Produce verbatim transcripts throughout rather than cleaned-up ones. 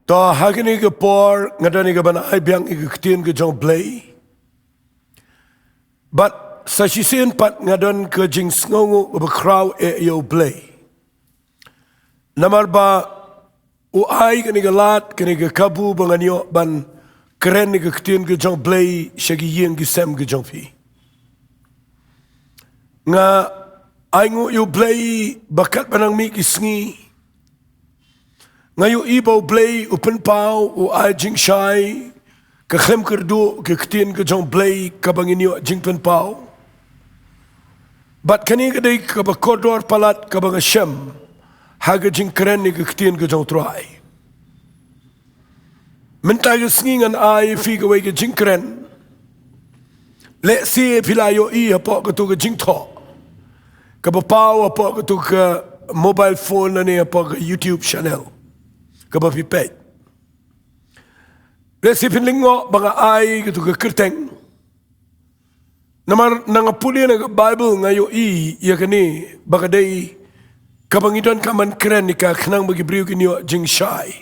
To ha kane ka por nga don ïa ka ban ai biang ïa ka ktien ka jong U Blei. Bad sa shisien pat nga don ka jingsngewnguh kaba khraw eh ïa U Blei. Namar ba u ai kane ka lad, kane ka kabu ba ngan ïoh ban kren ïa ka ktien ka jong U Blei sha ki ïing ki sem ki jong phi. Nga ainguh ïa U Blei ba katba nang mih ki sngi, nga ïohi ba U Blei u pynpaw, u ai jingshai, ka khlem kyrduh ka ktien ka jong U Blei kaba ngin ïoh jingpynpaw. Bad kane ka dei kaba kordor palat kaba nga shem ha ka jingkren ïa ka ktien ka jong U Trai. Mynta ka sngi ngan ai ïa phi kawei ka jingkren. Lehse phi la ïohi hapoh katu ka jingthoh kaba paw hapoh katu ka mobile phone lane hapoh ka YouTube channel kaba phi peit. Lehse phin lyngngoh ba nga ai katu ka kyrteng. Namar na nga pule na ka Baibl nga ïohi ïa kane ba ka dei kaba ngi donkam ban kren ïa ka khnang ba ki briew kin ïoh jingshai.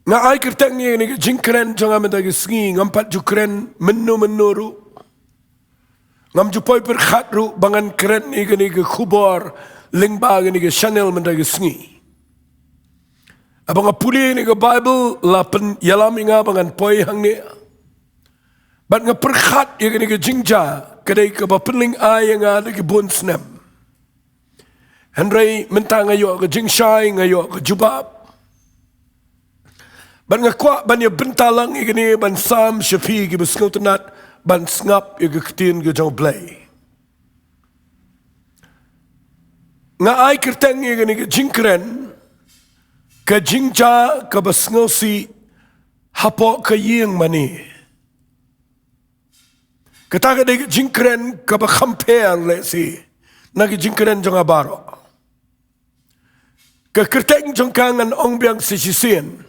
Nga ai kyrteng ïa kane ka jingkren jong nga mynta ka sngi, ngam pat ju kren mynno mynno ruh. Ngam ju poi pyrkhat ruh ba ngan kren ïa kane ka khubor lyngba kane ka channel mynta ka sngi. Haba nga pule ïa kane ka Baibl la pynïalam ïa nga ba ngan poi hangne. Bad nga pyrkhat ïa kane ka jingjia ka dei kaba pynlyngngoh ïa nga da ki bun snem. Hynrei mynta nga ïoh ka jingshai, nga ïoh ka jubab. Bad nga kwah ban ïa bynta lang ïa kane ban sam sha phi kiba sngewtynnat ban sngap ïa ka ktien ka jong U Blei. Nga ai kyrteng ïa kane ka jingkren, ka jingjia kaba sngewsih hapoh ka ïing mane. Kata ka dei ka jingkren kaba kham pher lehse na ka jingkren jong nga baroh. Ka kyrteng jong ka ngan ong biang sa shisien.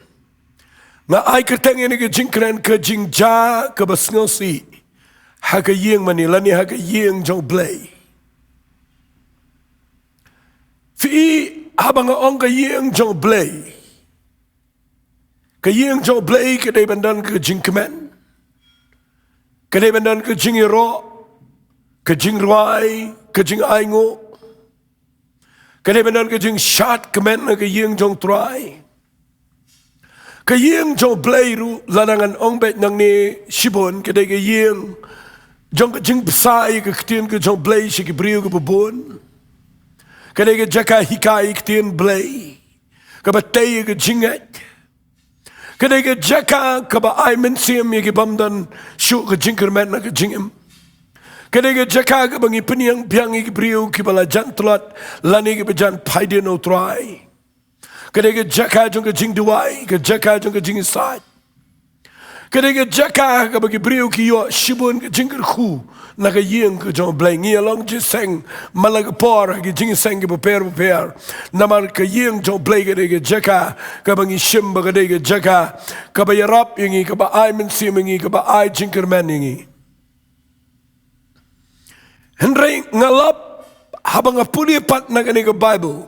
Nga ai kyrteng ïa kane ka jingkren ka jingjia kaba sngewsih ha ka ïing mane lane ha ka ïing jong U Blei. Phi i, haba nga ong ka ïing jong U Blei, ka ïing jong U Blei ka dei ban don ka jingkmen, ka dei ban don ka jingïaroh, ka jingrwai, ka jingainguh, ka dei ban don ka jingshad kmen ha ka ïing jong U Trai. Ka ïing jong U Blei ruh, lada ngan ong beit nangne shibun, ka dei ka ïing jong ka jingbsa ïa ka ktien ka jong U Blei sha ki briew kiba bun. Ka dei ka jaka hikai ktien Blei kaba tei ïa ka jingngeit. Ka dei ka jaka kaba ai mynsiem ïa ki bym don shuh ka jingkyrmen na ka jingim. Ka dei ka jaka kaba ngi pynïeng biang ïa ki briew kiba la jan tlot lane kiba jan phai dien na U Trai. Ka dei ka jaka jong ka jingduwai, ka jaka jong ka jingïasaid. Ka dei ka jaka kaba ki briew ki ïoh shibun ka jingkyrkhu na ka ïing ka jong U Blei. Ngi ïa long jingseng man la ka por ha ki jingseng kiba pher ba pher. Namar ka ïing jong U Blei ka dei ka jaka kaba ngi shim ba ka dei ka jaka kaba ïarap ïa ngi, kaba ai mynsiem ïa ngi, kaba ai jingkyrmen ïa ngi. Hynrei nga lap haba nga pule pat na kane ka Baibl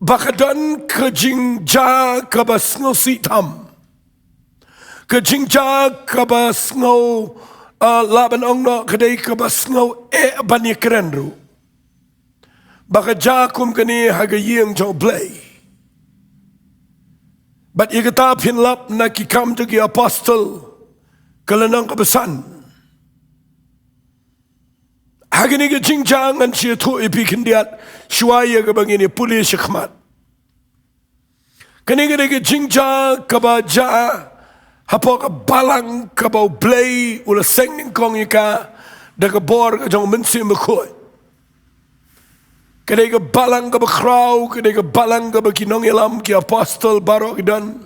ba ka don ka jingjia kaba sngewsih tam. Ka jingjia kaba sngew, ah, lah ban ong noh ka dei kaba sngew eh ban ïakren ruh. Ba ka jia kum kane ha ka ïing jong U Blei. Bad ïa kata phin lap na Ki Kam jong ki Apostol ka lynnong kaba san. Ha kane ka jingjia ngan sa ïathuh ïa phi khyndiat shuwa ïa kaba ngin ïa pule shakhmat. Kane ka dei ka jingjia kaba jia hapoh ka balang kaba U Blei u la seng nyngkong ïa ka da ka bor ka jong U Mynsiem Bakhuid. Ka dei ka balang kaba khraw, ka dei ka balang kaba ki nongïalam, ki apostol baroh ki don.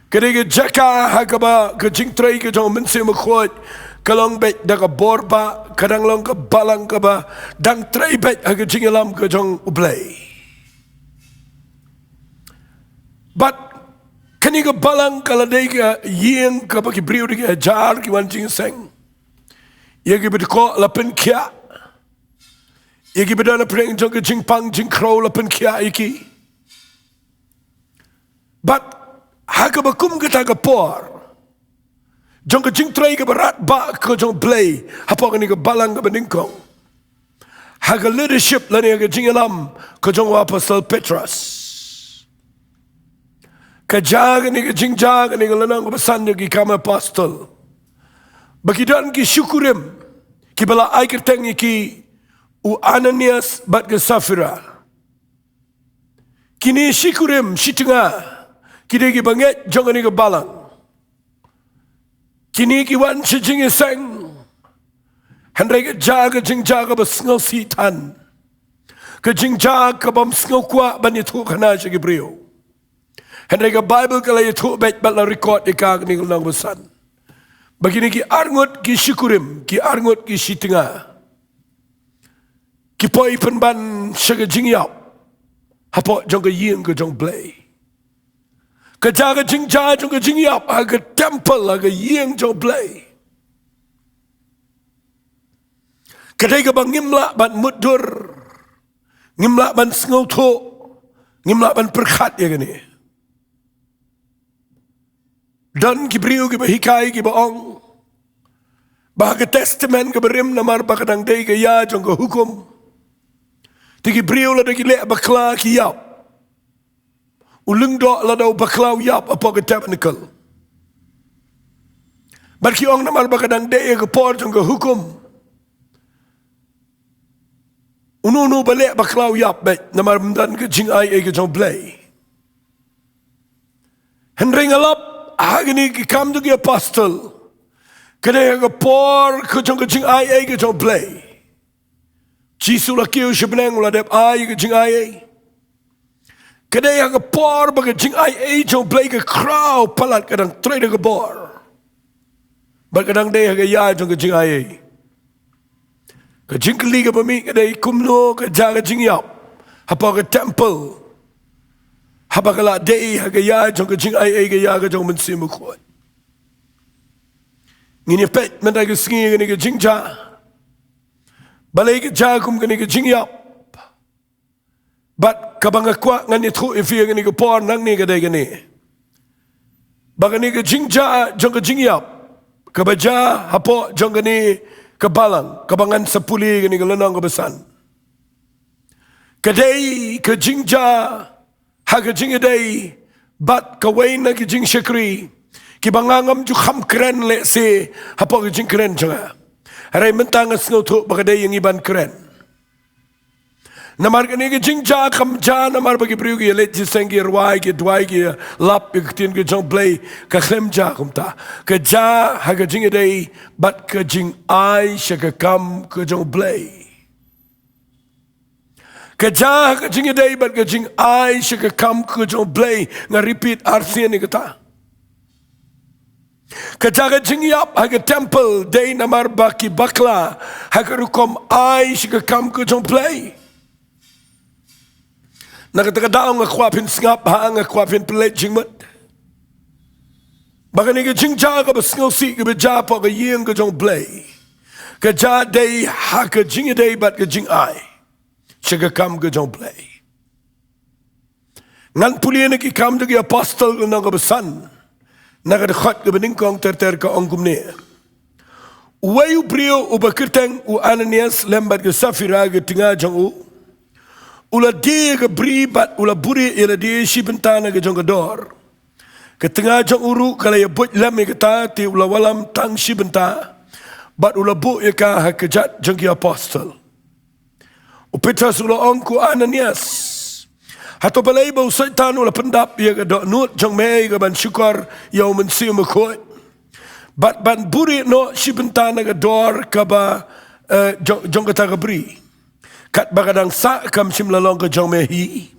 Ka dei ka jaka ha kaba ka jingtrei ka jong U Mynsiem Bakhuid ka long beit da ka bor ba ka dang long ka balang kaba dang trei beit ha ka jingïalam ka jong U Blei. Bad kane ka balang ka la dei ka ïing kaba ki briew da ki hajar ki wan jingïaseng. Ïa kiba dkoh la pynkhiah. Ïa kiba don hapdeng jong ka jingpang jingkhrew la pynkhiah ïa ki. Bad ha kaba kum kata ka por jong ka jingtrei kaba radbah ka jong U Blei hapoh kane ka balang kaba nyngkong, ha ka leadership lane ha ka jingïalam ka jong u Apostol Petros, ka jia kane ka jingjia, kane ka lynnong kaba san jong Ki Kam Apostol, ba ki don ki shi kurim kiba la ai kyrteng ïa ki u Ananias bad ka Saphira. Kine shi kurim shi tnga ki dei kiba ngeit jong kane ka balang. Kine ki wan sha jingïaseng. Hynrei ka jia ka jingjia kaba sngewsih than, ka jingjia kabym sngew kwah ban ïathuh khana sha ki briew. Hynrei ka Baibl ka la ïathuh beit bad la record ïa ka ha kane ka lynnong ba san, ba kine ki arngut ki shi kurim, ki arngut ki shi tnga, ki poi pynban sha ka jingïap hapoh jong ka ïing ka jong U Blei. Ka jia ka jingjia jong ka jingïap ha ka temple, ha ka ïing jong U Blei. Ka dei kaba ngim lah ban mutdur, ngim lah ban sngewthuh, ngim lah ban pyrkhat ïa kane. Don ki briew kiba hikai, kiba ong ba ha ka Testament kaba rim, namar ba ka dang dei ka ïa jong ka hukum, te ki briew lada ki leh bakla ki ïap. U lyngdoh lada u bakla u ïap hapoh ka tabernacle. Bad ki ong namar ba ka dang dei ha ka por jong ka hukum, uno uno uba leh bakla u ïap beit, namar ym don ka jingai ei ka jong U Blei. Hynrei nga lap ha kine Ki Kam jong ki Apostol, ka dei ha ka por ka jong ka jingai ei ka jong U Blei. Jisu la kiew sha bneng, u la dep ai ka jingai ei. Ka dei ha ka por ba ka jingai ei jong U Blei ka khraw palat, ka dang trei da ka bor. Bad ka dang dei ha ka ïa jong ka jingai ei. Ka jingkylli kaba mih ka dei, kumno ka jia ka jingïap hapoh ka temple, haba ka la dei ha ka ïa jong ka jingai ei, ka ïa ka jong u Mynsiem Bakhuid? Ngin ïa peit mynta ka sngi kane ka jingjia. Balei ka jia kum kane ka jingïap? Bad kaba nga kwah ngan ïathuh ïa phi ha kane ka por nangne ka dei kane, ba kane ka jingjia jong ka jingïap kaba jia hapoh jong kane ka balang kaba ngan sa pule ha kane ka lynnong kaba san, ka dei ka jingjia ha ka jingïadei bad kawei na ki jingshakri kiba nga ngam ju kham kren lehse hapoh ka jingkren jong nga. Hynrei mynta nga sngewthuh ba ka dei ïa ngi ban kren. Namar kane ka jingjia kam jia namar ba ki briew ki ïaleit jingïaseng, ki rwai, ki duwai, ki lap ïa ka ktien ka jong U Blei. Ka khlem jia kumta. Ka jia ha ka jingïadei bad ka jingai sha ka kam ka jong U Blei. Ka jia ha ka jingïadei bad ka jingai sha ka kam ka jong U Blei. Nga repeat arsien ïa kata. Ka jia ka jingïap ha ka temple dei namar ba ki bakla ha ka rukom ai sha ka kam ka jong U Blei. Na kata ka daw nga kwah phin sngap ha, nga kwah phin pynleit jingmut ba kane ka jingjia kaba sngewsih kaba jia hapoh ka ïing ka jong U Blei, ka jia dei ha ka jingïadei bad ka jingai sha ka kam ka jong U Blei. Ngan pule na Ki Kam jong ki Apostol, lynnong kaba san, na ka dkhot kaba nyngkong ter ter, ka ong kumne: Uwei u briew uba kyrteng u Ananias lem bad ka Saphira, ka tnga jong u, u la die ïa ka bri bad u la buhrieh ïa lade shi bynta na ka jong ka dor. Ka tnga jong u ruh ka la ïabuit lem ïa kata, te u la wallam tang shi bynta bad u la buh ïa ka ha kjat jong ki Apostol. U Petros u la ong, ko Ananias, hato balei ba u Soitan u la pyndap ïa ka dohnud jong me ïa ka ban shukor ïa U Mynsiem Bakhuid, bad ban buhrieh noh shi bynta na ka dor kaba, eh, jong, jong kata ka bri? Katba ka dang sah kam shym la long ka jong me hi,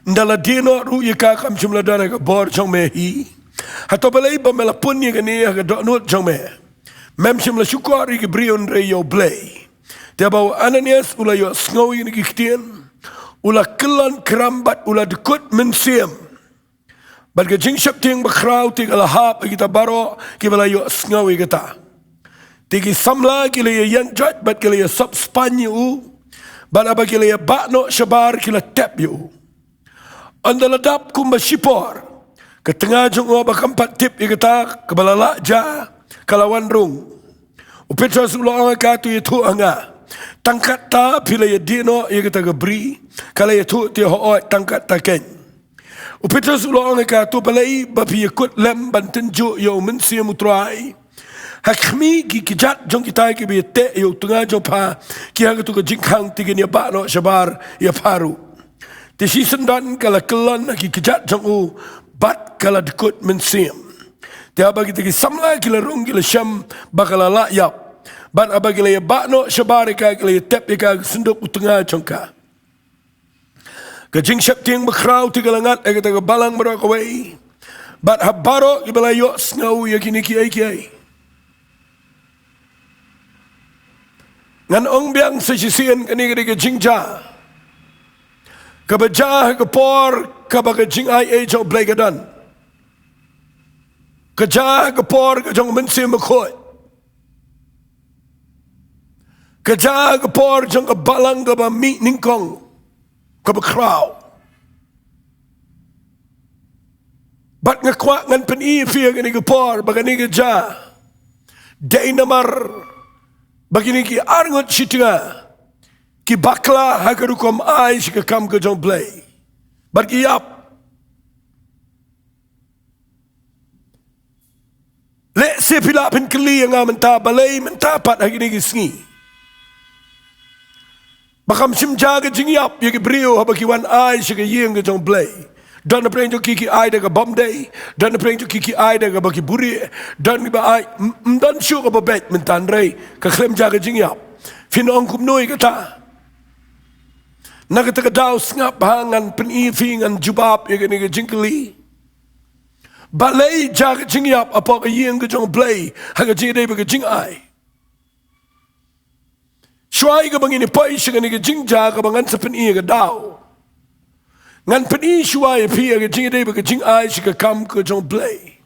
ynda la die noh ruh ïa ka kam shym la don ha ka bor jong me hi. Hato balei ba me la pun ïa kane ha ka dohnud jong me? Mem shym la shukor ïa ki briew hynrei ïa U Blei. Te haba u Ananias u la ïohsngew ïa kine ki ktien, u la kyllon kram bad u la dkut mynsiem. Bad ka jingsheptieng bakhraw te ka la hap ha kita baroh kiba la ïohsngew ïa kata. Te ki samla ki la ïa ïeng joit bad ki la ïa sop spaiñ ïa u, Bad haba ki la ïabah noh shabar ki la tep ïa u. Ynda la dap kumba shipor, ka tnga jong u ba kam pat tip ïa kata kaba la lah jia, ka la wan rung. U Petros u la ong ha ka, to ïathuh ha nga. Tang katta phi la ïadih noh ïa kata ka bri? Ka la ïathuh, te hooid, tang katta keiñ. U Petros u la ong ha ka, to balei ba phi ïakut lem ban tynjuh ïa u Mynsiem u Trai? Ha khmih ki kjat jong kita kiba ïateh ïa u tnga jong pha, ki ha kato ka jingkhang te kin ïabah noh shabar ïa pha ruh. Te shisyndon ka la kyllon ha ki kjat jong u, bad ka la dkut mynsiem. Te haba kita ki samla ki la rung, ki la shem ba ka la lah ïap. Bad haba ki la ïabah noh shabar ïa ka, ki la ïatep ïa ka ha ka synduk u tnga jong ka. Ka jingsheptieng bakhraw te ka la ngat ha kata ka balang baroh kawei. Bad ha baroh kiba la ïohsngew ïa kine kiei kiei. Ngan ong biang sa shisien, kane ka dei ka jingjia kaba jia ha ka por kaba ka jingai ei jong U Blei ka don. Ka jia ha ka por ka jong U Mynsiem Bakhuid. Ka jia ha ka por jong ka balang kaba mih nyngkong, kaba khraw. Bad nga kwah ngan pyni ïa phi ha kane ka por ba kane ka jia. Dei namar ba kine ki arngut shi tnga ki bakla ha ka rukom ai sha ka kam ka jong U Blei. Bad ki ïap. Lehse phi lah pynkylli ïa nga mynta, balei mynta pat ha kine ki sngi ba kam shym jia ka jingïap ïa ki briew haba ki wan ai sha ka ïing ka jong U Blei? Don napdeng jong ki ki ai da ka bymdei, don napdeng jong ki ki ai da kaba ki buhrieh, don kiba ai, ym, ym don shuh kaba beit mynta, hynrei ka khlem jia ka jingïap. Phin ong kumno ïa kata? Na kata ka daw sngap ha ngan pyni ïa phi, ngan jubab ïa kane ka jingkylli. Balei jia ka jingïap hapoh ka ïing ka jong U Blei ha ka jingïadei bad ka jingai? Shuwa ïa kaba ngin ïa poi sha kane ka jingjia kaba ngan sa pyni ha ka daw, ngan pyni shuwa ïa phi ha ka jingïadei bad ka jingai sha ka kam ka jong U Blei.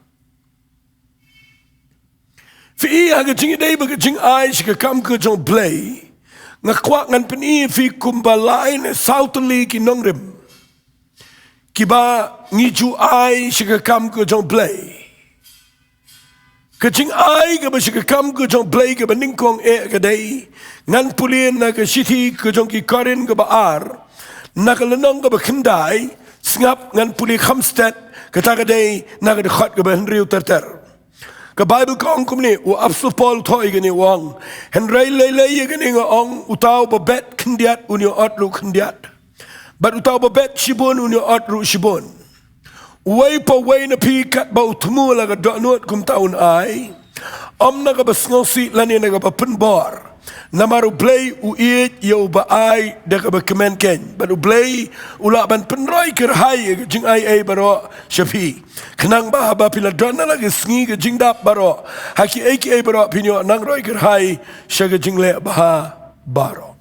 Phi i, ha ka jingïadei bad ka jingai sha ka kam ka jong U Blei, nga kwah ngan pyni ïa phi kumba lai ne saw tylli ki nongrim kiba ngi ju ai sha ka kam ka jong U Blei. Ka jingai kaba sha ka kam ka jong U Blei kaba nyngkong eh ka dei, ngan pule na ka shithi ka jong ki Korinth kaba ar, na ka lynnong kaba khyndai, sngap ngan pule kham stet, kata ka dei na ka dkhot kaba hynriew ter ter. Ka Baibl ka ong kumne, u Apostol Paul u thoh ïa kane, u ong, hynrei lei lei ïa kane nga ong, uta uba bet khyndiat un ïa ot ruh khyndiat, bad uta uba bet shibun un ïa ot ruh shibun. Uwei pa uwei na phi katba u thmu la ka dohnud kumta un ai, ym na kaba sngewsih lane na kaba pynbor. Namar U Blei u ïeit ïa uba ai da kaba kmen keiñ. Bad U Blei u lah ban pynroi kyrhai ïa ka jingai ei baroh sha phi, khnang ba haba phi la don ha la ka sngi ka jingdap baroh, ha kiei kiei baroh phin ïoh nang roi kyrhai sha ka jingleh bha baroh.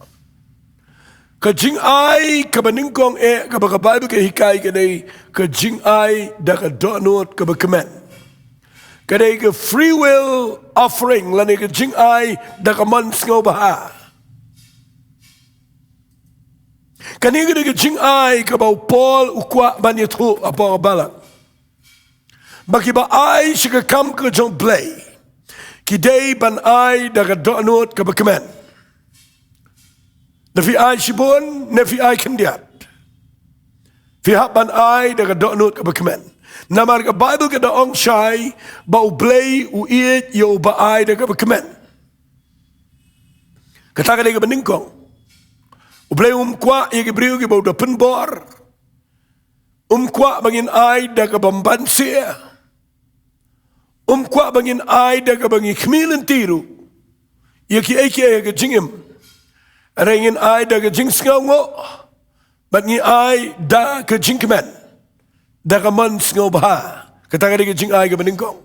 Ka jingai kaba nyngkong eh kaba ka Baibl ka hikai ka dei ka jingai da ka dohnud kaba kmen. Ka dei ka free will offering lane ka jingai da ka mon sngewbha. Kane ka dei ka jingai kaba u Paul u kwah ban ïathuh hapoh ka balang, ba kiba ai sha ka kam ka jong U Blei ki dei ban ai da ka dohnud kaba kmen. Ne phi ai shibun ne phi ai khyndiat, phi hap ban ai da ka dohnud kaba kmen. Namar ka Baibl ka da ong shai ba U Blei u ïeit ïa uba ai da kaba kmen. Kata ka dei kaba nyngkong. U Blei um kwah ïa ki briew kiba u da pynbor. Um kwah ba ngin ai da kaba ym banse. Um kwah ba ngin ai da kaba ngi khmih lynti ruh ïa kiei kiei ha ka jingim. Hynrei ngin ai da ka jingsngewnguh, bad ngi ai da ka jingkmen, da ka mon sngewbha. Kata ka dei ka jingai kaba nyngkong.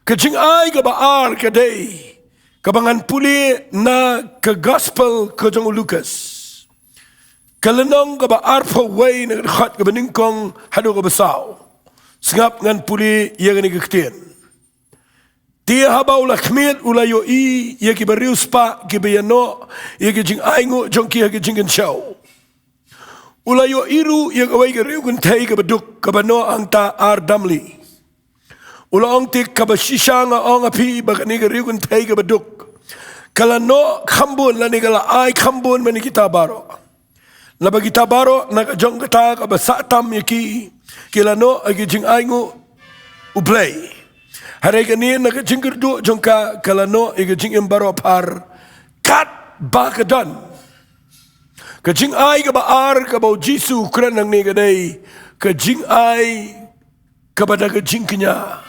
Ka jingai kaba ar ka dei kaba ngan pule na ka Gospel ka jong u Lukas, ka lynnong kaba arphew wei, na ka dkhot kaba nyngkong haduh kaba saw. Sngap ngan pule ïa kane ka ktien. Te haba u la khmied u la ïohi ïa ki bariewspah kiba ïanoh ïa ki jingainguh jong ki ha ki jingkynshew. U la ïohi ruh ïa kawei ka riewkynthei kaba duk kaba noh hangta ar damli. U la ong, te kaba shisha nga ong ha phi ba kane ka riewkynthei kaba duk ka la noh khambun lane ka la ai khambun mane kita baroh. Naba kita baroh na ka jong kata kaba sah tam ïa ki, ki la noh ïa ki jingainguh U Blei. Hynrei kane na ka jingkyrduh jong ka, ka la noh ïa ki jingim baroh phar katba ka don. Ka jingai kaba ar kaba u Jisu u kren hangne ka dei ka jingai kaba da ka jingkñia.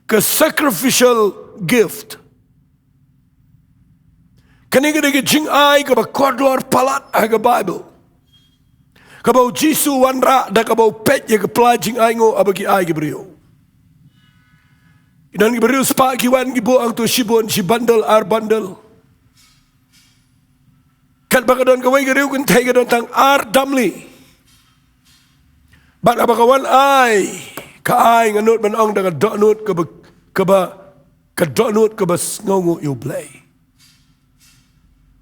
Ka sacrificial gift. Kane ka dei ka jingai kaba kordor palat ha ka Baibl. Kaba u Jisu u wanrah da kaba u peit ïa ka pla jingainguh haba ki ai ki briew. Ki don ki bariewspah ki wan ki buh hangto shibun, shi bundle, ar bundle. Katba ka don kawei ka riewkynthei ka don tang ar damli. Bad haba ka wan ai, ka ai nga nud ban ong da ka dohnud kaba, kaba, ka dohnud kaba sngewnguh ïa U Blei.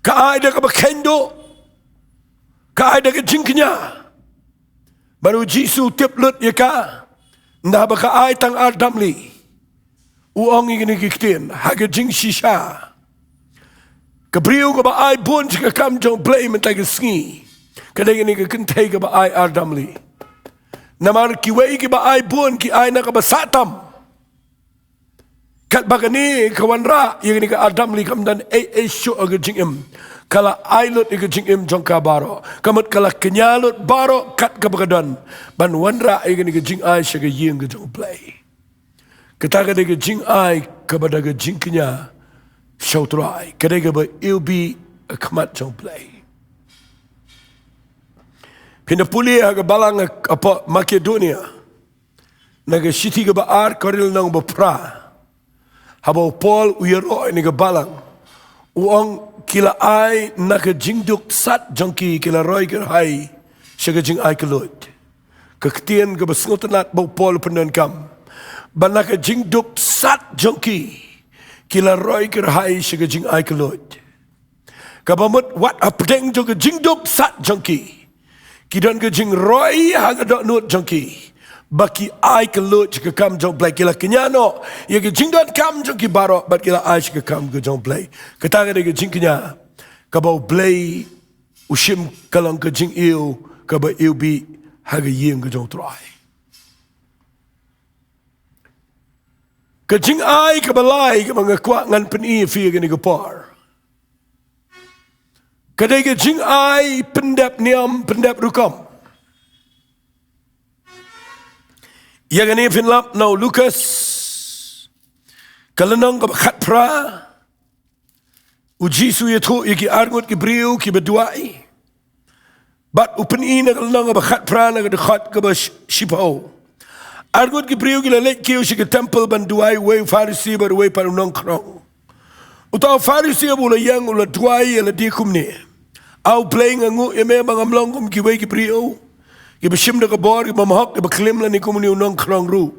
Ka ai da kaba kheiñ duh. Ka ai da ka jingkñia. Bad u Jisu u tip lut ïa ka. Naba ka ai tang ar damli. U ong ïa kine ki ktien ha ka jingshisha. Ka briew kaba ai bun sha ka kam jong U Blei mynta ka sngi ka dei kane ka kynthei kaba ai ar damli. Namar kiwei kiba ai bun ki ai na kaba sah tam. Katba kane ka wanrah ïa kane ka ar damli kam don ei ei shuh ha ka jingim. Ka la ai lut ïa ka jingim jong ka baroh. Ka mut ka la kñia lut baroh kat kaba ka don ban wanrah ïa kane ka jingai sha ka ïing ka jong U Blei. Kata ka dei ka jingai kaba da ka jingkñia sha U Trai, ka dei kaba iwbih ha khmat jong U Blei. Phin da pule ha ka balang ha, hapoh Makedonia, na ka shithi kaba ar, ka lynnong ba phra. Haba u Paul u ïaroh ïa kane ka balang, u ong ki la ai na ka jingduk sat jong ki, ki la roi kyrhai sha ka jingai kylluid. Ka ktien kaba sngewtynnat ba u Paul u pyndonkam, ba na ka jingduk sat jong ki, ki la roi kyrhai sha ka jingai kylluid. Kaba mut wat hapdeng jong ka jingduk sat jong ki, ki don ka jingroi ha ka dohnud jong ki ba ki ai kylluid sha ka kam jong U Blei. Ki la kñia noh ïa ka jingdonkam jong ki baroh bad ki la ai sha ka kam ka jong U Blei. Kata ka dei ka jingkñia kaba U Blei u shim ka long ka jingïew kaba iwbih ha ka ïing ka jong U Trai. Ka jingai kaba lai kaba nga kwah ngan pyni ïa phi ha kane ka por, ka dei ka jingai pyndep niam pyndep rukom. Ïa kane phin lap na u Lukas, ka lynnong kaba khatphra. U Jisu u ïathuh ïa ki arngut ki briew kiba duwai. Bad u pyni na ka lynnong kaba khatphra na ka dkhot kaba sh-, shiphew. Arngut ki briew ki la leit kiew sha ka temple ban duwai, uwei u Pharisi bad uwei pat u nongkhrong. Uta u Pharisi haba u la ïeng u la duwai, u la ong kumne: A U Blei, nga nguh ïa me ba ngam long kum kiwei ki briew kiba shim da ka bor, kiba bym hok, kiba klim, lane kum une u nongkhrong ruh.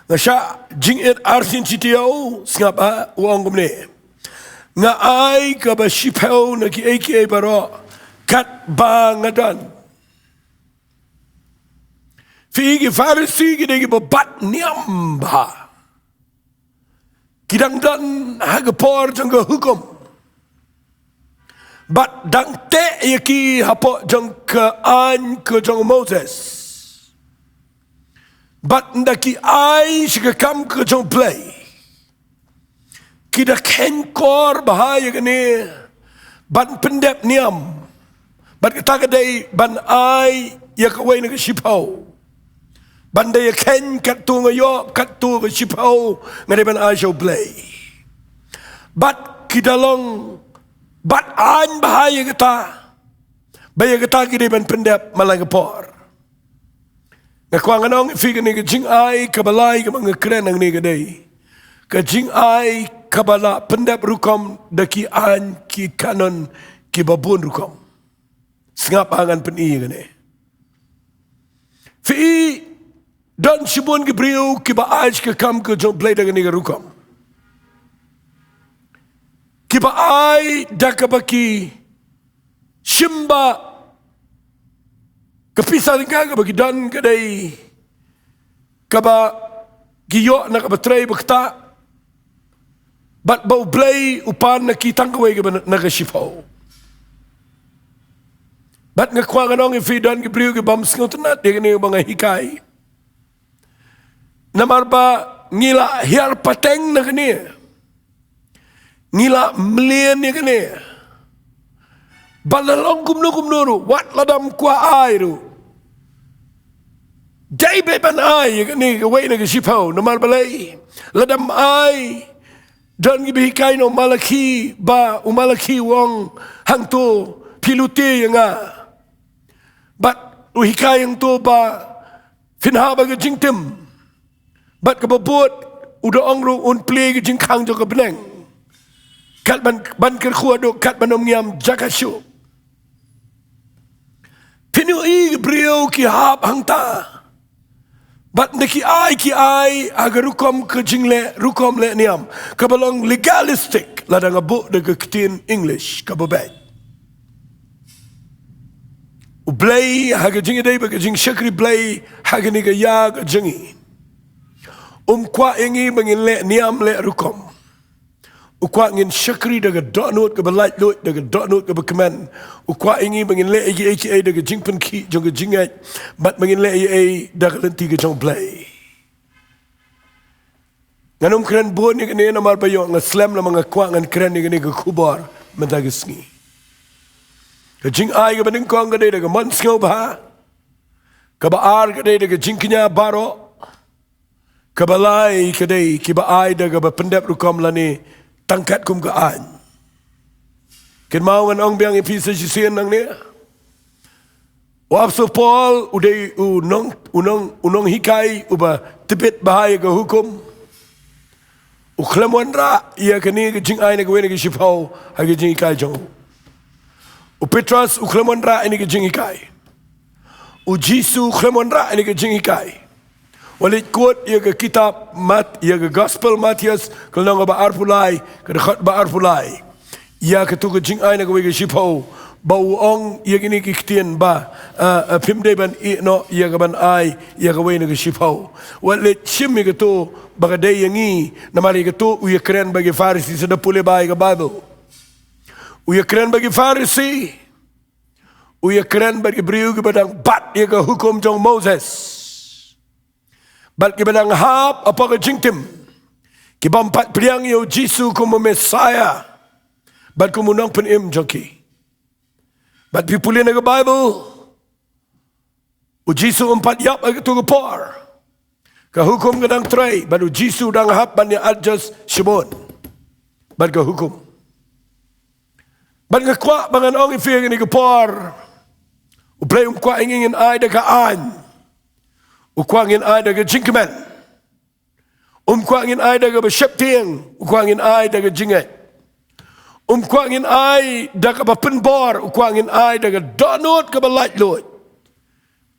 Nga shah jingit arsien shi taïew. Sngap, ha, u ong kumne: Nga ai kaba shiphew na kiei kiei baroh katba nga don. Phi, ki Pharisi ki dei kiba bat niam bha. Ki dang don ha ka por jong ka hukum. Bad dang teh ïa ki hapoh jong ka aiñ ka jong u Moses. Bad ynda ki ai sha ka kam ka jong U Blei, ki da kheiñ kor bha ïa kane ban pyndep niam. Bad kata ka dei ban ai ïa kawei na ka shiphew. Ban da ïakheiñ katto nga ïoh, katto ka shiphew nga dei ban ai sha U Blei. Bad ki da long bad aiñ bha ïa kata, ba ïa kata ki dei ban pyndep man la ka por. Nga kwah ngan ong ïa phi, kane ka jingai kaba lai kaba nga kren hangne ka dei ka jingai kaba la pyndep rukom da ki aiñ ki kanon kiba bun rukom. Sngap, ha ngan pyni ïa kane. Phi, Don shibun ki briew kiba ai sha ka kam ka jong U Blei da kane ka rukom. Kiba ai da kaba ki shim ba ka pisa tyngka kaba ki don ka dei kaba ki ïoh na kaba trei ba ktah. Bad ba U Blei u pan na ki tang kawei kaba na, na ka shiphew. Bad nga kwah ngan ong ïa phi, don ki briew ki bym sngewtynnat ïa kane ba nga hikai. Namar ba ngi la hiar pateng na kane. Ngi la mlien ïa kane. Ba la long kumno kumno ruh, wat lada ym kwah ai ruh, dei beit ban ai ïa kane kawei na ka shiphew. Namar balei? Lada ym ai, don kiba hikai na u Malaki, ba u Malaki u ong hangto, phi lute ïa nga. Bad u hikai hangto ba phin hap ha ka jingtim. Bad kaba bud, u da ong ruh un plie ka jingkhang jong ka bneng. Kat ban, ban kyrkhu haduh kat ban ym ngiam jaka shuh. Phin ïohi ki briew ki hap hangta. Bad da ki ai, ki ai ha ka rukom ka jingleh, rukom leh niam, kaba long legalistic, lada nga buh da ka ktien English kaba beit. U Blei ha ka jingïadei bad ka jingshakri Blei ha kane ka ïa ka jong ngi, um kwah ïa ngi ba ngin leh niam leh rukom. U kwah ngin shakri da ka dohnud kaba laitluid, da ka dohnud kaba kmen. U kwah ïa ngi ba ngin leh ïa kiei kiei da ka jingpynkhih jong ka jingngeit, bad ba ngin leh ïa ei da ka lynti ka jong U Blei. Ngan ym kren bun ïa kane namar ba ïoh nga slem, namar nga kwah ngan kren ïa kane ka khubor mynta ka sngi. Ka jingai kaba nyngkong ka dei da ka mon sngewbha. Kaba ar ka dei da ka jingkñia baroh. Kaba lai ka dei kiba ai da kaba pyndep rukom lane tang katkum ka aiñ. Kynmaw ngan ong biang ïa phi sa shisien nangne. U apostol Paul u dei u nong, u nong, u nonghikai uba tbit bha ïa ka hukum. U khlem wanrah ïa kane ka jingai na kawei na ka shiphew ha ka jinghikai jong u. U Petros u khlem wanrah ïa kane ka jinghikai. U Jisu u khlem wanrah ïa kane ka jinghikai. Wat leit kut ïa ka kitab Mat, ïa ka Gospel Mathaios, ka lynnong ba arphew lai, ka dkhot ba arphew lai. Ïa kato ka jingai na kawei ka shiphew, ba u ong ïa kine ki ktien ba, ah, ah, phim dei ban ïeh noh ïa kaban ai ïa kawei na ka shiphew. Wat leit shim ïa kato ba ka dei ïa ngi, namar ïa kato u ïakren bad ki Pharisi, sa da pule bha ïa ka Baibl. U ïakren bad ki Pharisi. U ïakren bad ki briew kiba dang bat ïa ka hukum jong Moses. Bad kiba dang hap hapoh ka jingtim. Ki bym pat pdiang ïa u Jisu kum u Messiah. Bad kum u nongpynim jong ki. Bad phi pule na ka Baibl. U Jisu um pat ïap ha kato ka por. Ka hukum ka dang trei, bad u Jisu dang hap ban ïa adjust shibun. Bad ka hukum. Bad nga kwah ba ngan ong ïa phi ha kane ka por. U Blei um kwah ïa ngi ngin ai da ka aiñ. U kwah ngin ai da ka jingkmen. Um kwah ngin ai da kaba sheptieng, u kwah ngin ai da ka jingngeit. Um kwah ngin ai da kaba pynbor, u kwah ngin ai da ka dohnud kaba laitluid.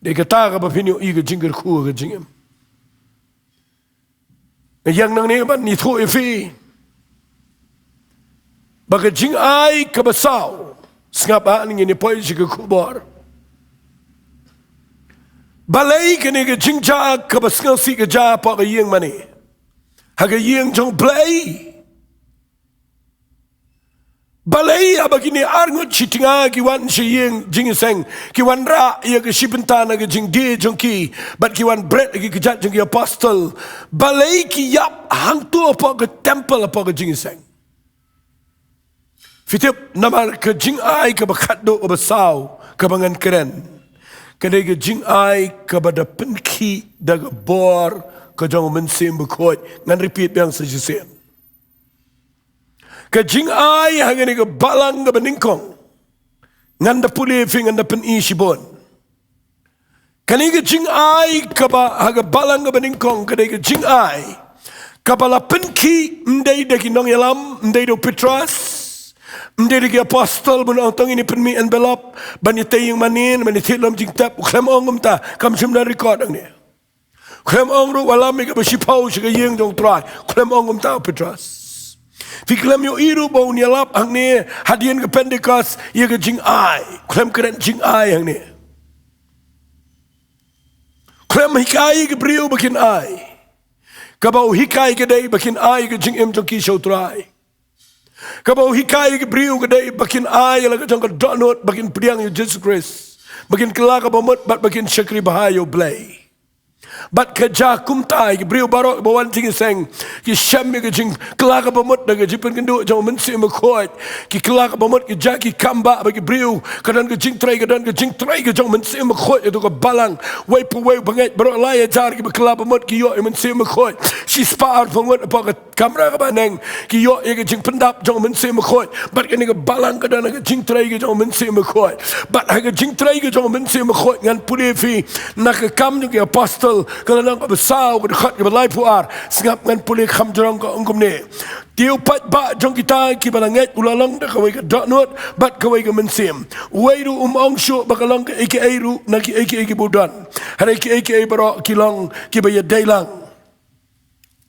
Dei kata kaba phin ïohi ka jingkyrkhu ka jingim. Nga ïeng nangne ban ïathuh ïa phi ba ka jingai kaba saw. Sngap, ah, ngin ïa poi sha ka khubor. Balei kane ka jingjia kaba sngewsih ka jia hapoh ka ïing mane? Ha ka ïing jong U Blei. Balei haba kine arngut shi tnga ki wan sha ïing jingïaseng, ki wanrah ïa ka shi bynta na ka jingdie jong ki, bad ki wan bret ïa ki kjat jong ki apostol? Balei ki ïap hangto hapoh ka temple, hapoh ka jingïaseng? Phi tip, namar ka jingai kaba khatduh kaba saw kaba ngan kren, ka dei ka jingai kaba da pynkhih da ka bor ka jong U Mynsiem Bakhuid. Ngan repeat biang sa shisien. Ka jingai ha kane ka balang kaba nyngkong, ngan da pule ïa phi, ngan da pyni shibun. Kane ka jingai kaba ha ka balang kaba nyngkong ka dei ka jingai kaba la pynkhih, ym dei da ki nongïalam, ym dei da u Petros, ym dei da ki apostol ban ong to ngin ïa pynmih envelope ban ïa tei ïing mane, ban ïa thied lum jingtep. U khlem ong kumta, kam shym don record hangne. Khlem ong ruh wallam ïa kaba shiphew sha ka ïing jong u Trai. Khlem ong kumta u Petros. Phi khlem ïohi ruh ba un ïalap hangne hadien ka Pentekost ïa ka jingai. Khlem kren jingai hangne. Khlem hikai ïa ki briew ba kin ai. Kaba u hikai ka dei ba kin ai ka jingim jong ki sha u Trai. Kaba u hikai ïa ki briew ka dei ba kin ai la ka jong ka dohnud ba kin pdiang ïa u Jisu Khrist. Ba kin kylla kaba mut bad ba kin shakri bha ïa u Blei. Bad ka jia kumta ïa ki briew baroh ba wan jingïaseng ki shem ïa ka jingkylla kaba mut da ka jingpynkynduh jong u Mynsiem Bakhuid. Ki kylla kaba mut ki jia ki kam ba ba ki briew ka don ka jingtrei ka don ka jingtrei ka jong u Mynsiem Bakhuid ïa tu ka balang. Wei pa wei u bangeit baroh lai hajar kiba kylla ba mut ki ïoh ïa u Mynsiem Bakhuid. Shispah arphew ngut hapoh ka kamra kaba neng ki ïoh ïa ka jingpyndap jong u Mynsiem Bakhuid. Bad kane ka balang ka don ha ka jingtrei ka jong u Mynsiem Bakhuid. Bad ha ka jingtrei ka jong u Mynsiem Bakhuid ngan pule phi na ka Kam jong ki Apostol ka lynnong kaba saw ka dkhot kaba laiphew ar. Sngap ngan pule kham jrong ka ong kumne. Te u paidbah jong kita kiba la ngeit u la long da kawei ka dohnud bad kawei ka mynsiem. Uwei ruh um ong shuh ba ka long kaei kaei ruh na kiei kiei kiba u don. Hynrei kiei kiei baroh ki long kiba ïadei lang.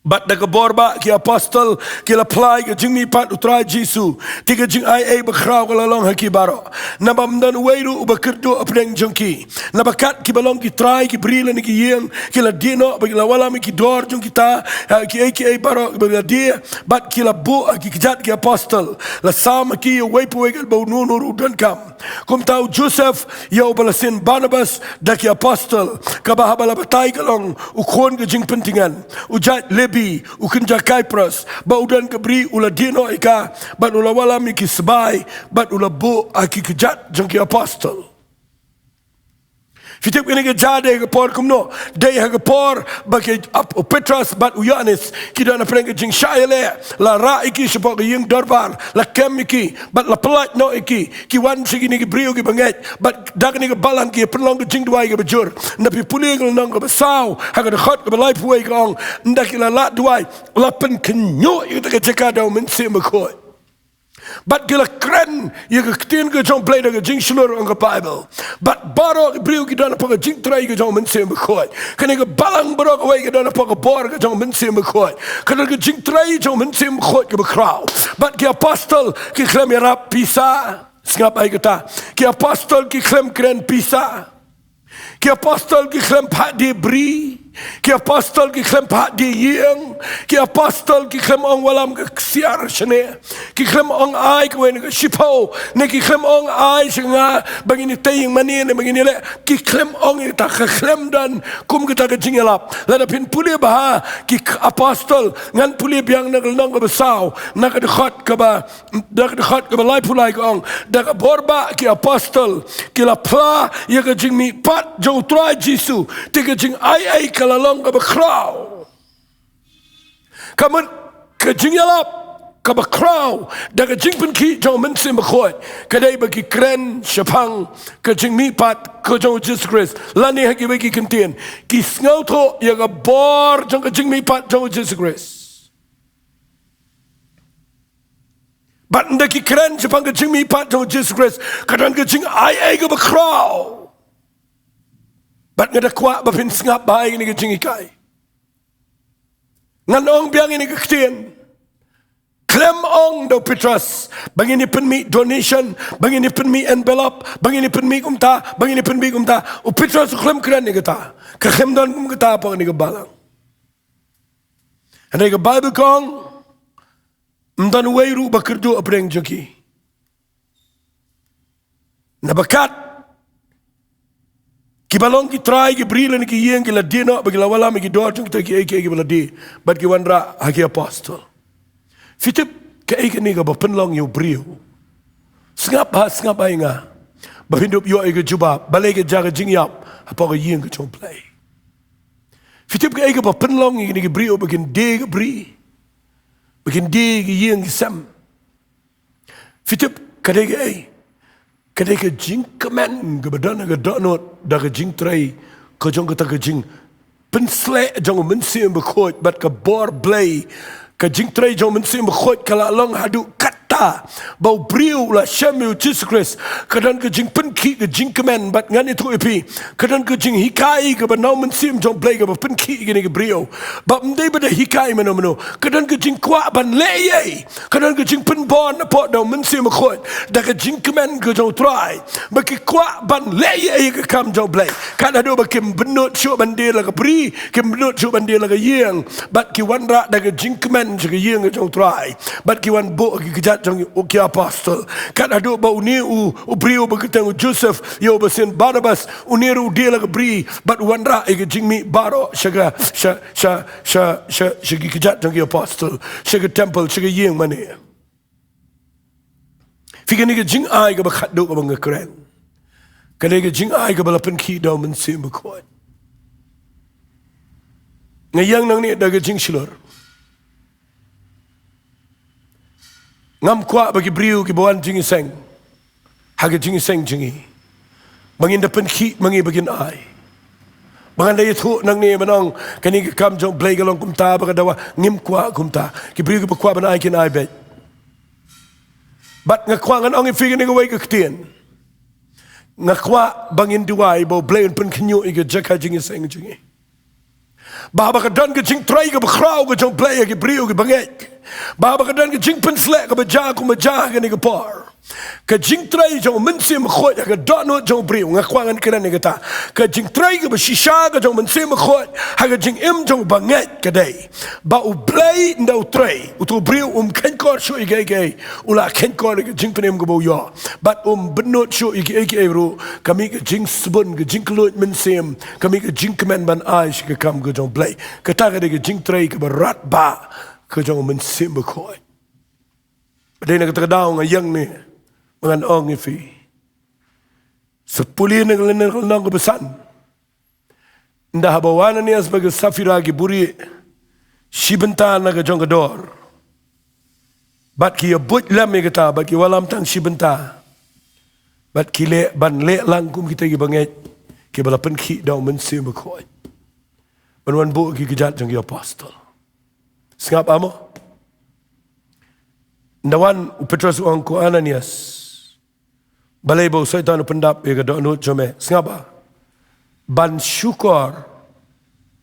Bad da ka bor ba ki apostol ki la phla ïa ka jingmihpat u Trai Jisu, te ka jingai ei bakhraw ka la long ha ki baroh. Naba ym don uwei ruh uba kyrduh hapdeng jong ki. Naba kat kiba long ki trai ki bri lane ki ïing ki la die noh bad ki la wallam ïa ki dor jong kita, ha kiei kiei baroh kiba la die, bad ki la buh ha ki kjat ki apostol. La sam ha ki ïa uwei pa uwei katba uno uno ruh u donkam. Kumta u Joseph ïa uba la sien Barnabas da ki apostol, kaba haba la batai ka long u khun ka jingpyntngen, u jait Lebi, u kynja Kipros, ba u don ka bri u la die noh ïa ka, bad u la wallam ïa ki sbai, bad u la buh ha ki kjat jong ki apostol. Phi tip kane ka jia dei ha ka por kumno? Dei ha ka por ba ki ap-, u Petros bad u Ïoannis ki don hapdeng ka jingshah ïaleh, la rah ïa ki shapoh ka ïing dorbar, la kem ïa ki, bad la pyllait noh ïa ki, ki wan sha kine ki briew kiba ngeit, bad da kane ka balang ki pynlong ka jingduwai kaba jur. Nda phi pule ka lynnong kaba saw, ha ka dkhot kaba laiphew wei ka ong, nda ki la lah duwai, la pynkynñiuh ïa kata ka jaka da u Mynsiem Bakhuid. Bad ki la kren ïa ka ktien ka jong u Blei da ka jingshlur ong ka Baibl. Bad baroh ki briew ki don hapoh ka jingtrei ka jong u Mynsiem Bakhuid. Kane ka balang baroh kawei ka don hapoh ka bor ka jong u Mynsiem Bakhuid. Ka don ka jingtrei jong u Mynsiem Bakhuid kaba khraw. Bad ki apostol ki khlem ïarap pisa. Sngap ai kata. Ki apostol ki khlem kren pisa. Ki apostol ki khlem phah die bri. Ki apostol ki khlem phah die ïing. Ki apostol ki khlem ong wallam ka ksiar shane. Ki khlem ong ai kawei na ka shiphew. Ne ki khlem ong ai sha nga ba ngin ïatei ïing mane ne ba ngin ïaleh. Ki khlem ong ïa kata, ka khlem don kum kata ka jingïalap. Lada phin pule bha ki k-, apostol, ngan pule biang na ka lynnong kaba saw, na ka dkhot kaba Da ka dkhot kaba laiphew lai ka ong, da ka bor ba ki apostol ki la phla ïa ka jingmihpat jong u Trai Jisu, te ka jingai ei ka la long kaba khraw. Ka mut ka jingïalap kaba khraw da ka jingpynkhih jong u Mynsiem Bakhuid ka dei ba ki kren shaphang ka jingmihpat ka jong u Jisu Khrist. Lane ha kiwei ki kyntien ki sngewthuh ïa ka bor jong ka jingmihpat jong u Jisu Khrist. Bad ynda ki kren shaphang ka jingmihpat jong u Jisu Khrist, ka don ka jingai ei kaba khraw. Bad nga da kwah ba phin sngap bha ïa kane ka jinghikai. Ngan ong biang ïa kane ka ktien. Khlem ong da u Petros ba ngin ïa pynmih donation, ba ngin ïa pynmih envelope, ba ngin ïa pynmih kumta, ba ngin ïa pynmih kumta. U Petros u khlem kren ïa kata. Ka khlem don kum kata hapoh kane ka balang. Hynrei ka Baibl ka ong, ym don uwei ruh ba kyrduh hapdeng jong ki. Naba kat kiba long ki trai ki bri lane ki ïing ki la die noh bad ki la wallam ïa ki dor jong kita kiei kiei kiba la die bad ki wanrah ha ki apostol. Phi tip kaei kane kaba pynlong ïa u briew? Sngap ha, sngap ha ïa nga ba phin dup ïoh ïa ka jubab. Balei ka jia ka jingïap hapoh ka ïing ka jong u Blei? Phi tip kaei kaba pynlong ïa kine ki briew ba kin die ka bri, ba kin die ka ïing ka sem? Phi tip ka dei kaei? Ka dei ka jingkmen kaba don ha ka dohnud da ka jingtrei ka jong kata ka jingpynsleh jong u Mynsiem Bakhuid bad ka bor Blei. Ka jingtrei jong u Mynsiem Bakhuid ka la long haduh kat A, ba u briew u la shem ïa u Jisu Khrist, ka don ka jingpynkhih, ka jingkmen, bad ngan ïathuh ïa phi, ka don ka jinghikai kaba na u Mynsiem jong u Blei kaba pynkhih ïa kine ki briew. Bad ym dei ba da hikai mano mano, ka don ka jingkwah ban leh ei ei, ka don ka jingpynbor napoh da u Mynsiem Bakhuid, da ka jingkmen ka jong u Trai, ba ki kwah ban leh ei ei ka kam jong u Blei. Kat haduh ba kim bynnud shuh ban die la ka bri, kim bynnud shuh ban die la ka ïing, bad ki wanrah da ka jingkmen sha ka ïing ka jong u Trai. Bad ki wan buh ki kjat jong ki apostol. Kat haduh ba une u, u briew ba kyrteng u Joseph, ïa uba sien Barnabas, une ruh u die la ka bri, bad u wanrah ïa ka jingmih baroh sha ka, sha, sha, sha, sha, sha ki kjat jong ki apostol, sha ka temple, sha ka ïing mane. Phi, kane ka jingai kaba khatduh kaba nga kren, kane ka jingai kaba la pynkhih da u Mynsiem Bakhuid. Nga ïeng nangne da ka jingshlur. Ngam kwah ba ki briew kiba wan jingïaseng ha ka jingïaseng jong ngi, ba ngin da pynkhih ma ngi ba ngin ai. Ba ngan da ïathuh nangne ban ong kane ka kam jong u Blei ka long kumta, ba ka dawa, ngim kwah kumta. Ki briew kiba kwah ban ai kin ai beit. Bad nga kwah ngan ong ïa phi kane kawei ka ktien. Nga kwah ba ngin duwai ba u Blei un pynkhynñiuh ïa ka jaka jingïaseng jong ngi. Ba haba ka don ka jingtrei kaba khraw ka jong u Blei ïa ki briew kiba ngeit, ba haba ka don ka jingpynsleh kaba jia kumba jia ha kane ka por, ka jingtrei jong u Mynsiem Bakhuid ha ka dohnud jong u briew, nga kwah ngan kren ïa kata. Ka jingtrei kaba shisha ka jong u Mynsiem Bakhuid ha ka jingim jong uba ngeit ka dei ba u Blei ynda u trei, uto u briew um kheiñkor shuh ïa kiei kiei, u la kheiñkor ïa ka jingpynim kaba u ïoh. Bad um bynnud shuh ïa kiei kiei ruh, ka mih ka jingsbun, ka jingkylluid mynsiem, ka mih ka jingkmen ban ai sha ka kam ka jong u Blei. Kata ka dei ka jingtrei kaba radbah ka jong u Mynsiem Bakhuid. Ba dei na kata ka daw nga ïeng ne, ba ngan ong ïa phi, sa pule na ka lynnong kaba san. Ynda haba u Ananias bad ka Saphira ki buhrieh shi bynta na ka jong ka dor, bad ki ïabuit lem ïa kata, bad ki wallam tang shi bynta, bad ki leh ban leh lang kum kita kiba ngeit, kiba la pynkhih da u Mynsiem Bakhuid, ban wan buh ki kjat jong ki apostol. Sngap amo. Ynda wan u Petros u ong, ko Ananias, balei ba u Soitan u pyndap ïa ka dohnud jong me? Sngap a. Ban shukor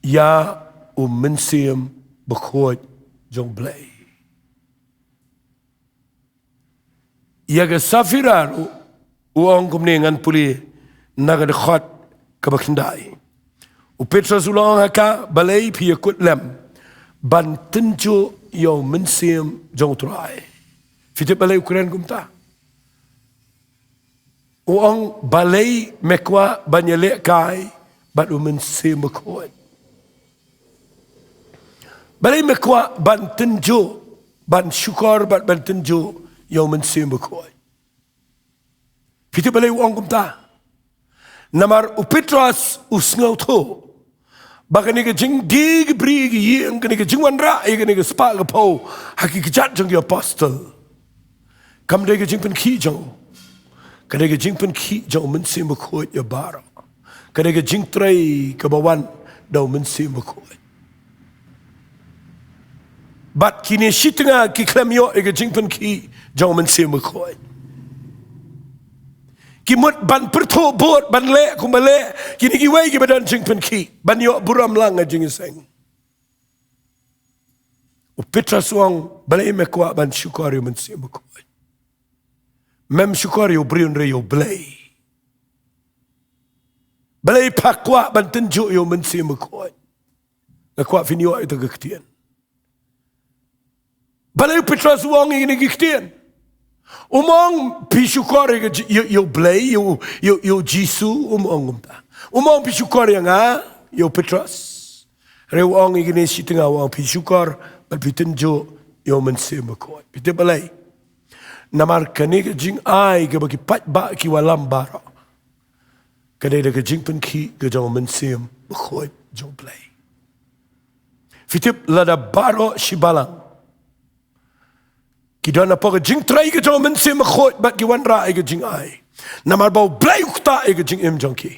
ïa u Mynsiem Bakhuid jong u Blei. Ïa ka Saphira ruh u ong kumne, ngan pule na ka dkhot kaba khyndai. U Petros u la ong ha ka, balei phi ïakut lem ban tynjuh ïa u Mynsiem jong u Trai? Phi tip balei u kren kumta? U ong, balei me kwah ban ïalehkai bad u Mynsiem Bakhuid? Balei me kwah ban tynjuh, ban shukor bad ban tynjuh ïa u Mynsiem Bakhuid? Phi tip balei u ong kumta? Namar u Petros u sngewthuh ba kane ka jingdie ki bri ki ïing, kane ka jingwanrah ïa kane ka spah ka phew ha ki kjat jong ki apostol, kam dei ka jingpynkhih jong u. Ka dei ka jingpynkhih jong u Mynsiem Bakhuid ïa baroh. Ka dei ka jingtrei kaba wan da u Mynsiem Bakhuid. Bad kine shi tnga ki khlem ïoh ïa ka jingpynkhih jong u Mynsiem Bakhuid. Ki mut ban pyrthuh bud, ban leh kumba leh kine kiwei kiba don jingpynkhih, ban ïoh burom lang ha jingïaseng. U Petros u ong, balei me kwah ban shukor ïa u Mynsiem Bakhuid? Mem shukor ïa u briew hynrei ïa u Blei. Balei pha kwah ban tynjuh ïa u Mynsiem Bakhuid? Nga kwah phin ïoh ïa kata ka ktien. Balei u Petros u ong ïa kine ki ktien? Um ong phi shukor ïa ka Ji-, ïa, ïa u Blei, ïa u, ïa u, ïa u Jisu, um ong kumta. Um ong phi shukor ïa nga, ïa u Petros. Hynrei u ong ïa kine shi tnga, u ong phi shukor bad phi tynjuh ïa u Mynsiem Bakhuid. Phi tip balei? Namar kane ka jingai kaba ki paidbah ki wallam baroh, ka dei da ka jingpynkhih ka jong u Mynsiem Bakhuid jong u Blei. Phi tip, lada baroh shi balang ki don hapoh ka jingtrei ka jong u Mynsiem Bakhuid bad ki wanrah ïa ka jingai, namar ba u Blei u ktah ïa ka jingim jong ki.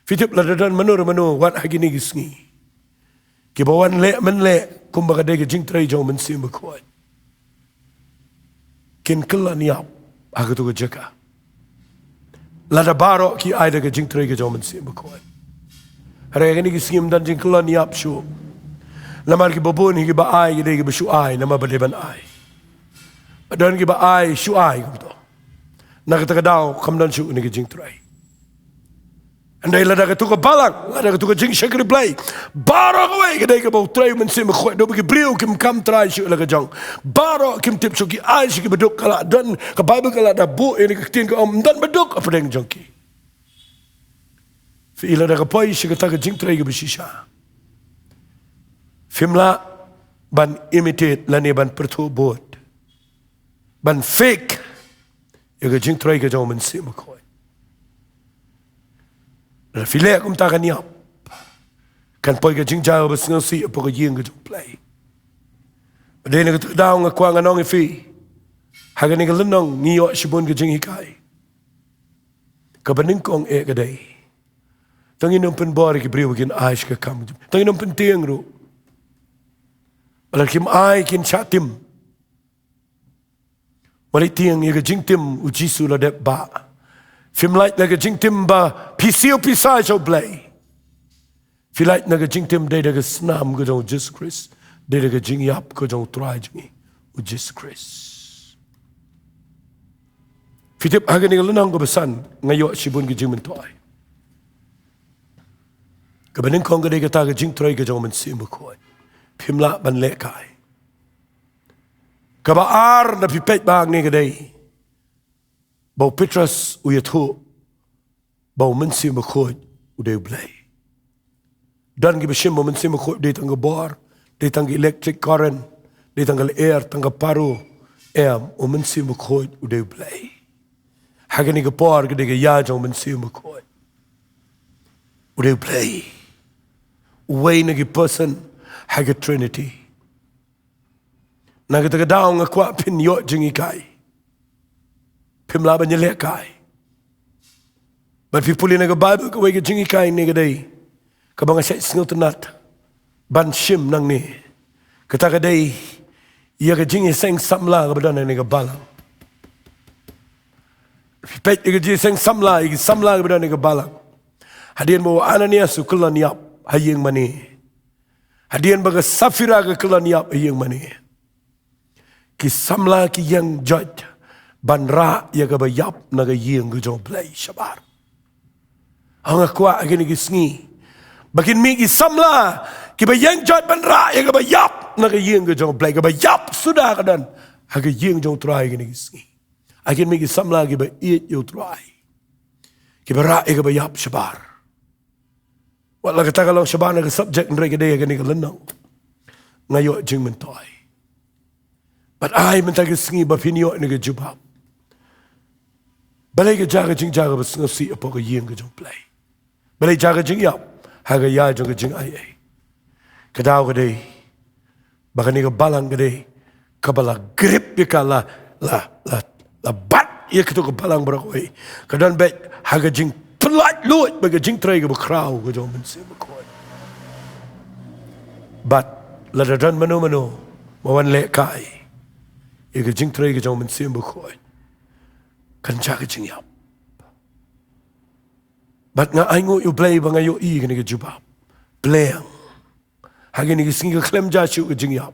Phi tip, lada don mano re mano wat ha kine ki sngi kiba wan leh mynleh kumba ka dei ka jingtrei jong u Mynsiem Bakhuid, kin kylla niap ha katu ka jaka. Lada baroh ki ai da ka jingtrei ka jong u Mynsiem Bakhuid. Hynrei ha kine ki sngi ym don jingkylla niap shuh. Namar kiba bun hi kiba ai ki dei kiba shu ai namar ba dei ban ai. Ba don kiba ai shu ai kumto. Na kata ka daw kam don shuh kane ka jingtrei. Hynrei lada katu ka balang, lada katu ka jingshakri Blei, baroh kawei ka dei kaba u trei u Mynsiem Bakhuid, haduh ba ki briew kim kam trai shuh la ka jong. Baroh kim tip shuh, ki ai sha kiba duk. Ka la don, ka Baibl ka la da buh ïa kane ka ktien, ka ong ym don ba duk hapdeng jong ki. Phi i, lada ka poi sha kata ka jingtrei kaba shisha, phim lah ban imitate lane ban pyrthuh bud, ban fake ïa ka jingtrei ka jong u Mynsiem Bakhuid. Lada phi leh kumta, ka niap, kan poi ka jingjia kaba sngewsih hapoh ka ïing ka jong u Blei. Bad dei na kata ka daw nga kwah ngan ong ïa phi, ha kane ka lynnong ngi ïoh shibun ka jinghikai. Kaba nyngkong eh ka dei, to ngin ym pynbor ïa ki briew ba kin ai sha ka kam. To ngin ym pyntieng ruh. Ba lada kim ai, kin shah tim. Wat leit tieng ïa ka jingtim u Jisu la dep bah. Phim lait na ka jingtim ba phi siew phi sai sha u Blei. Phi lait na ka jingtim dei da ka snam ka jong u Jisu Khrist, dei da ka jingïap ka jong u Trai jong ngi u Jisu Khrist. Phi tip, ha kane ka lynnong kaba san nga ïoh shibun ki jingmyntoi. Kaba nyngkong ka dei kata ka jingtrei ka jong u Mynsiem Bakhuid. Phim lah ban lehkai. Kaba ar, lada phi peit bha hangne, ka dei ba u Petros u ïathuh ba u Mynsiem Bakhuid u dei u Blei. Don kiba shim ba u Mynsiem Bakhuid u dei tang ka bor, dei tang ka electric current, dei tang ka lyer, tang ka paru. Em, u Mynsiem Bakhuid u dei u Blei. Ha kane ka por ka dei ka ïa jong u Mynsiem Bakhuid. U dei u Blei. Uwei na ki person ha ka Trinity. Na kata ka daw nga kwah phin ïoh jinghikai. Phim lah ban ïalehkai. Bad phi pule na ka Baibl, kawei ka jinghikai ne ka dei kaba nga shait sngewtynnat ban shim nangne. Kata ka dei ïa ka jingïaseng samla kaba don hangne ha ka balang. Phi peit ïa ka jingïaseng samla, ïa ka samla kaba don hangne ha ka balang. Hadien ba u Ananias u kylla niap ha ïing mane, hadien ba ka Saphira ka kylla niap ha ïing mane, ki samla ki ïeng joit ban rah ïa kaba ïap na ka ïing ka jong u Blei shabar. Nga kwah ha kine ki sngi ba kin mih ki samla kiba ïeng joit ban rah ïa kaba ïap na ka ïing ka jong u Blei. Kaba ïap suda ka don ha ka ïing jong u Trai ha kine ki sngi. Ha kin mih ki samla kiba ïeit ïa u Trai, kiba rah ïa kaba ïap shabar. Wat la kata ka long shabar na ka subject, hynrei ka dei ha kane ka lynnong nga ïoh jingmyntoi. Bad ai mynta ka sngi ba phin ïoh ïa ka jubab. Balei ka jia ka jingjia kaba sngewsih hapoh ka ïing ka jong u Blei? Balei jia ka jingïap ha ka ïa jong ka jingaiei? Ka daw ka dei ba kane ka balang ka dei kaba la grip ïa ka, la, la, la, la bat ïa katu ka balang baroh kawei. Ka don beit ha ka jingpyllait luid bad ka jingtrei kaba khraw ka jong u Mynsiem Bakhuid. Bad lada don mano mano ba wan lehkai ïa ka jingtrei ka jong u Mynsiem Bakhuid, kan jia ka jingïap. Bad nga ainguh ïa u Blei ba nga ïohi kane ka jubab. Blei, ha kine ki sngi ka khlem jia shuh ka jingïap.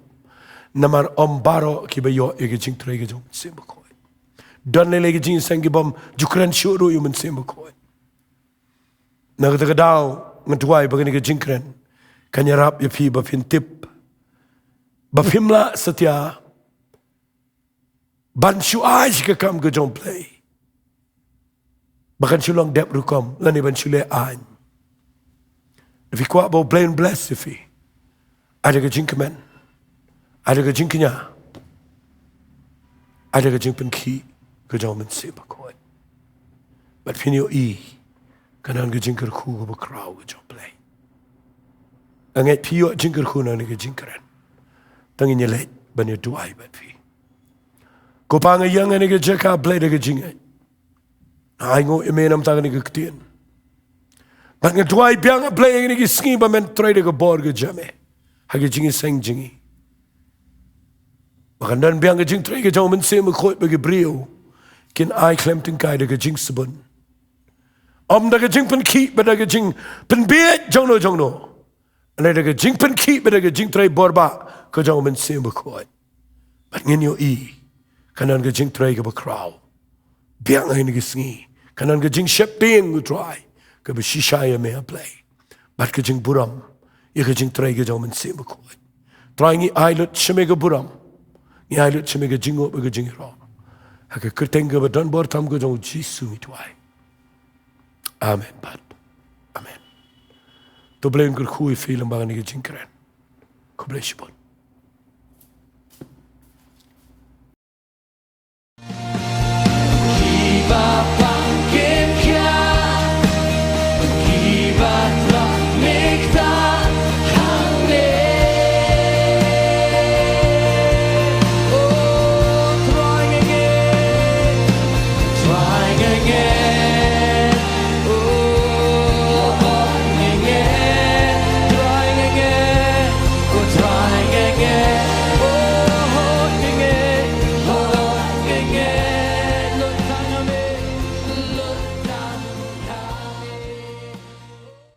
Namar ym baroh kiba ïoh ïa ka jingtrei ka jong u Mynsiem Bakhuid. Don lei lei ki jingïaseng kibym ju kren shuh ruh ïa u Mynsiem Bakhuid. Na kata ka daw nga duwai ba kane ka jingkren kan ïarap ïa phi ba phin tip ba phim lah satia ban shu ai sha ka kam ka jong u Blei ba kan shu long dep rukom, lane ban shu leh aiñ. Phi kwah ba u Blei un bless ïa phi, ai da ka jingkmen, ai da ka jingkñia, ai da ka jingpynkhih ka jong u Mynsiem Bakhuid. Bad phin ïohi kan don ka jingkyrkhu kaba khraw ka jong u Blei. Nga ngeit phi ïoh jingkyrkhu na kane ka jingkren. Tang ngin ïaleit ban ïaduwai bad phi. Ko Pa, nga ïeng ha kane ka jaka, Blei, da ka jingngeit. Nga ainguh ïa me namar kane ka ktien. Bad nga duwai biang, Blei, ha kine ki sngi ba men trei da ka bor ka jong me ha ka jingïaseng jong ngi. Ba kan don biang ka jingtrei ka jong u Mynsiem Bakhuid ba ki briew kin ai khlem tyngkai da ka jingsbun. Ym da ka jingpynkhih bad da ka jingpynbieit jongno jongno. Hynrei da ka jingpynkhih bad da ka jingtrei borbah ka jong u Mynsiem Bakhuid. Bad ngin ïohi kan don ka jingtrei kaba khraw. Biang ha kine ki sngi kan don ka jingsheptieng, ko Trai, kaba shisha ïa me, A Blei. Bad ka jingburom ïa ka jingtrei ka jong u Mynsiem Bakhuid. Trai, ngi ai lut sha me ka burom. Ngi ai lut sha me ka jingnguh bad ka jingïaroh. Ha ka kyrteng kaba don bor tam ka jong u Jisu ngi duwai. Amen bad amen. To U Blei un kyrkhu ïa phi lyngba kane ka jingkren. Khublei shibun.